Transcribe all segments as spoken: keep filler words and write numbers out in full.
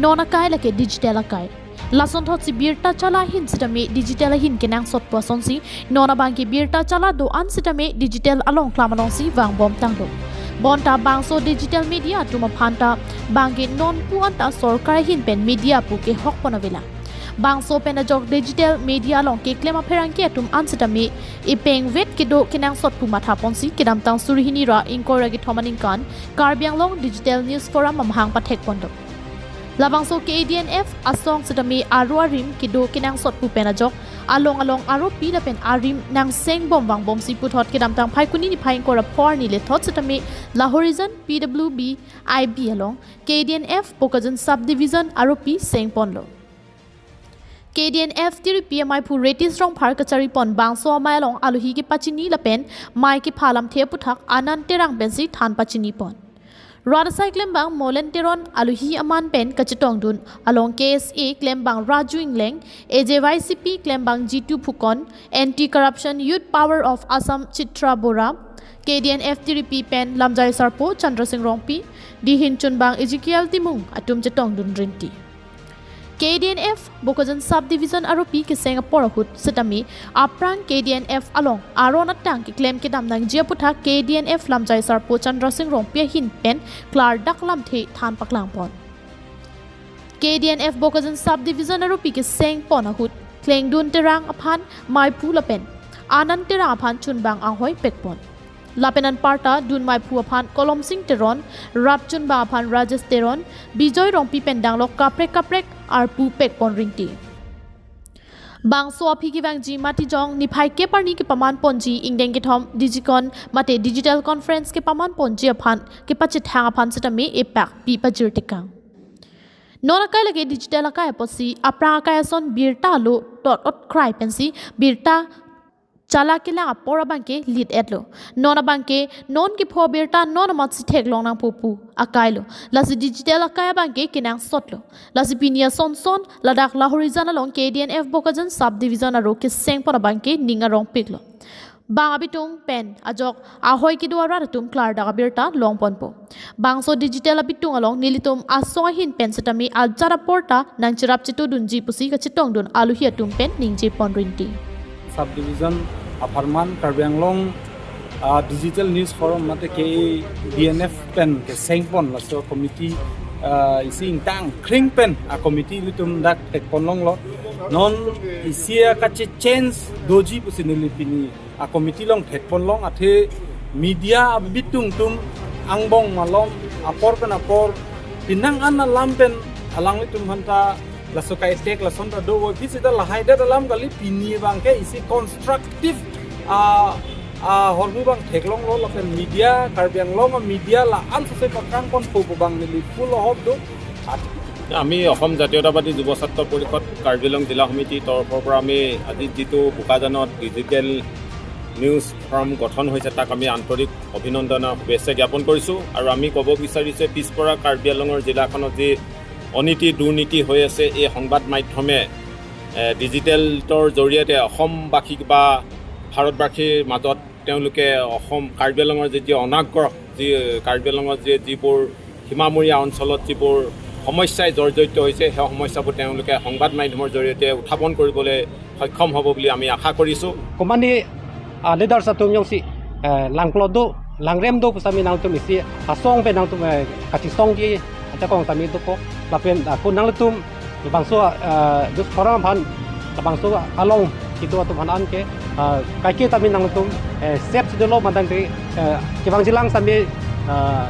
Non akai lake digital akai. Lasonthotsi birta chala ahin sitame digital ahin kenangsot pu asonsi, non abangke birta chala do-an sitame digital along klam alongsi vangbom tanglo. Bonta bangso digital media atum aphanta bangke non pu anta sorkar ahin pen media pu kehok pon avelang. Bangso pen ajok digital media along keklem apherangke atum an sitame ipengvet kedo kenangsot pu matha ponsi kedamtang suri hini ra ingkoi ra kethom aningkan Karbi Anglong Digital News Forum amahang pathek pon do. Labangso K A D N F asong sitame aro arim kedo kenangsot pu pen ajok along along aropi lapen arim nangsengbom vangbomsi puthot kedamtang Phaikuni niphai ingkoi ra pho arni lethot sitame Lahorijan P W B I B along K A D N F Bokajan Subdivision aropi seng ponlo. K A D N F tiripi amaiphu Retish Rongphar kachari pon bangso amei along alohi kepachini lapen mei kepha alamthe aputhak Anand Terang pensi than pachini pon. Rat asai klembang Molen Teron alohi aman pen kachetongdun along K S A klembang Raju Ingleng, A J Y C P klembang Jitu Phukon, Anti Corruption Youth Power of Assam Chitra Bora, K D N F tiripi pen lamjai sarpo Chandra Singh Rongpi, dihin chunbang Ezekiel Timung atum chetongdun rinti. K D N F Bokajan Subdivision aropi keseng apor ahut sitame aphrang K D N F along aron atang keklem kedam nangji aputhak K D N F lamjai sarpo Chandra Singh Rongpi ahin pen klardak lamthe than paklang pon. K D N F Bokajan Subdivision aropi keseng pon ahut Klengdun Terang aphan meiphu lapen Anand Terang aphan chunbang anghoi pek pon. Lapen anparta dun meiphu aphan Kolom Singh Teron, rap chunbang aphan Rajesh Teron, Bijoy Rongpi pen danglok kaprek kaprek arpu pek pon rinti. Bangso aphi kevangji matijong niphai kep arni kepaman ponji ingdeng kethom Digicon mate Digital Conference kepaman ponji aphan kepachethang aphan sitame epak pi pajir tekang. Non akai lake digital akai apotsi aphrang akai ason birta lo tot ot krai pensi birta chala kelang apor abangke lit etlo. Non abangke non kepho birta non amatsi theklong nangpo pu akailo. Lasi digital akai abangke kenangsotlo. Lasi pini ason son ladak Lahorijan along K D N F Bokajan Subdivision aro keseng pon abangke ning arong piklo. Bang abitung pen ajok ahoi kedo arat atum klardak abirta long ponpo. Bangso digital abitung along nelitum asong ahin pen sitame ajat aporta nangcherap chetodunji pusi kachetongdun alohi atum pen ningje pon rinti. Subdivision apharman Karbi Anglong, ah, Digital News Forum mate K A D N F pen keseng pon laso committee, ah, isi ingtang kring pen a committee ilitum dak thek pon longlo. Non isi akachechange doji pusi neli pini a committee along thek pon long, athe media abitung atum angbong malom apor pen apor penang an alam pen alanglitum aphanta laso ka-attack lason ta do, vo pisi ta lahai det alam kali, pini abangke isi constructive a, a hormu abang theklonglo lapen media Karbi Anglong media la-an sose paklang ponpo pu abang neli full hope do. আমি অসম জাতীয়তাবাদী যুৱ ছাত্ৰ পৰিষদ কাৰ্বি আংলং জিলা সমিতিৰ তৰফৰ পৰা আমি আজি যিটো বোকাজানত ডিজিটেল নিউজ ফৰাম গঠন হৈছে, তাক আমি আন্তৰিক অভিনন্দন আৰু শুভেচ্ছা জ্ঞাপন কৰিছোঁ। আৰু আমি ক'ব বিচাৰিছোঁ, পিছপৰা কাৰ্বি আংলঙৰ জিলাখনত যি অনীতি দুৰ্নীতি হৈ আছে, এই সংবাদ মাধ্যমে, এ, ডিজিটেলৰ জৰিয়তে অসমবাসীক বা ভাৰতবাসীৰ মাজত তেওঁলোকে অসম, কাৰ্বি আংলঙৰ যি, যি অনাগ্ৰহ, যি কাৰ্বি আংলঙত যি, যিবোৰ সীমামূৰীয়া অঞ্চলত যিবোৰ সমস্যাই জৰ্জৰিত হৈছে, সেই সমস্যাবোৰ তেওঁলোকে সংবাদ মাধ্যমৰ জৰিয়তে উত্থাপন কৰিবলৈ সক্ষম হ'ব বুলি আমি আশা কৰিছোঁ। Komani, ah, leaders atum jongsi, eh, langplot do, langrem do pusitame nangtum isi asong pen nangtum, eh, kachesongji ajakong tame dopo. Lapen, ah, ako nangtum labangso, eh, news forum aphan labangso along kedo atum aphan anke, eh, kaike tame nangtum, eh, sep si dolo madang te, eh, kevangjilang sitame, eh,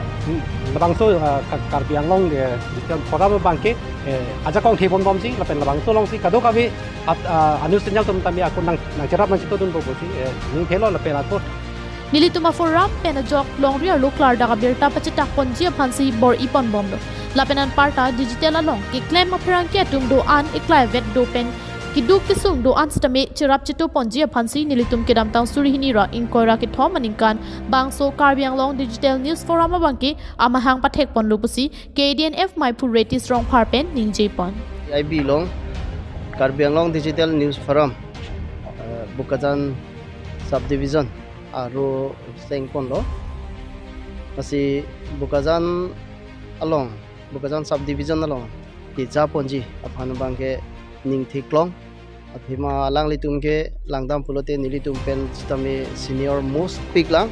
labangso, eh, Ka-, Karbi Anglong, eh, digital forum abangke, eh, ajakong thepon bomji lapen labangso alongsi kadokave at, eh, a-news channel atum tame ako nang, nangcherap nangchetodunpo pusi, eh, ning thelo lapen ako Nelitum a-forum pen ajok longri arlo klardak abirta pachetak ponji aphansi bor-i pon bomlo. Lapen anparta digital along keklem apherangke atum do-an eklai vet do pen keduk kesung do-an sitame cherap cheto ponji aphansi nelitum kedamtang suri hini ra ingkoi ra kethom aningkan bangso Karbi Anglong Digital News Forum abangke amahang pathek ponlo pusi K D N F meiphu Retish Rongphar pen ningje pon. I B along Karbi Anglong Digital News Forum, eh, Bokajan Subdivision aro seng ponlo. Lasi Bokajan along, Bokajan Subdivision along kejaponji aphan abangke ning theklong. Athema alanglitum ke langdam pulote nelitum pen sitame senior most pik lang.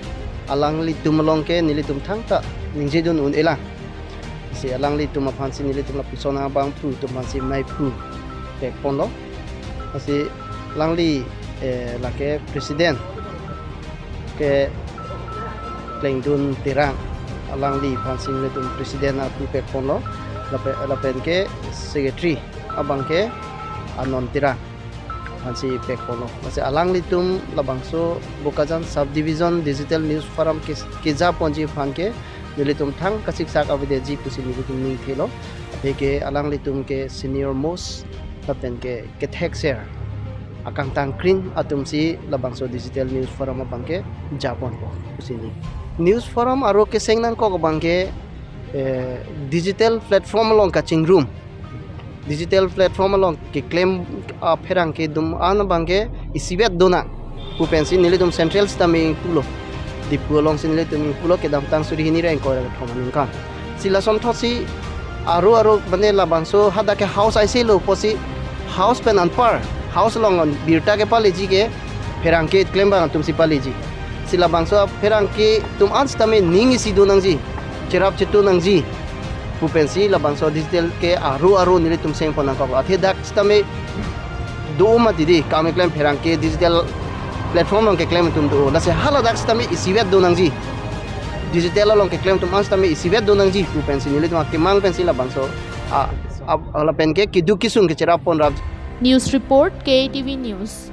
Alanglitum along ke nelitum thangta ningjedun un-e lang. Si alanglitum aphansi nelitum lapuson abang pu atum aphansi mei pu pekponlo. Asi alangli, eh, lake president ke Klengdun Terang, alangli aphansi nelitum president apu pekponlo. Lape-, lapen ke secretary abangke Anon Terang aphansi pekponlo. Lasi alanglitum labangso Bokajan Subdivision Digital News Forum ke, kejaponji aphan ke nelitum thang kasiksak avedetji pusi nelitum ning thelo. Athe ke alanglitum ke senior most lapen ke kethekser akangtangkring atumsi labangso Digital News Forum abangke japonpo pusi ning. News Forum aro keseng nangkok abangke, eh, digital platform along kachingrum, digital platform along keklem apherangke atum an abangke isivet donang pu pensi nelitum central sitame ingpulo. Diphu alongsi nelitum ingpulo kedamtang suri hini ra ingkoi ra kethom aningkan. Si lason thotsi aro aro mane labangso hadak ke house aiselo pusi house pen anpar, house along birta kepaleji ke pherangke klembang atumsi paleji. Si labangso pherangke atum an sitame ning isi donangji, cherap chetu nangji pu pensi labangso digital ke aro aro nelitum sengpon nangkok. Athe dak sitame do mati di, kam keklem pherangke digital platform along keklem atum do. Lasi haladak sitame isivet donangji, digital along keklem atum an sitame isivet donangji pu pensi nelitum akemang pensi labangso a, a, lapen ke keduk kesung kecherap pon rap. News report, K A T V News.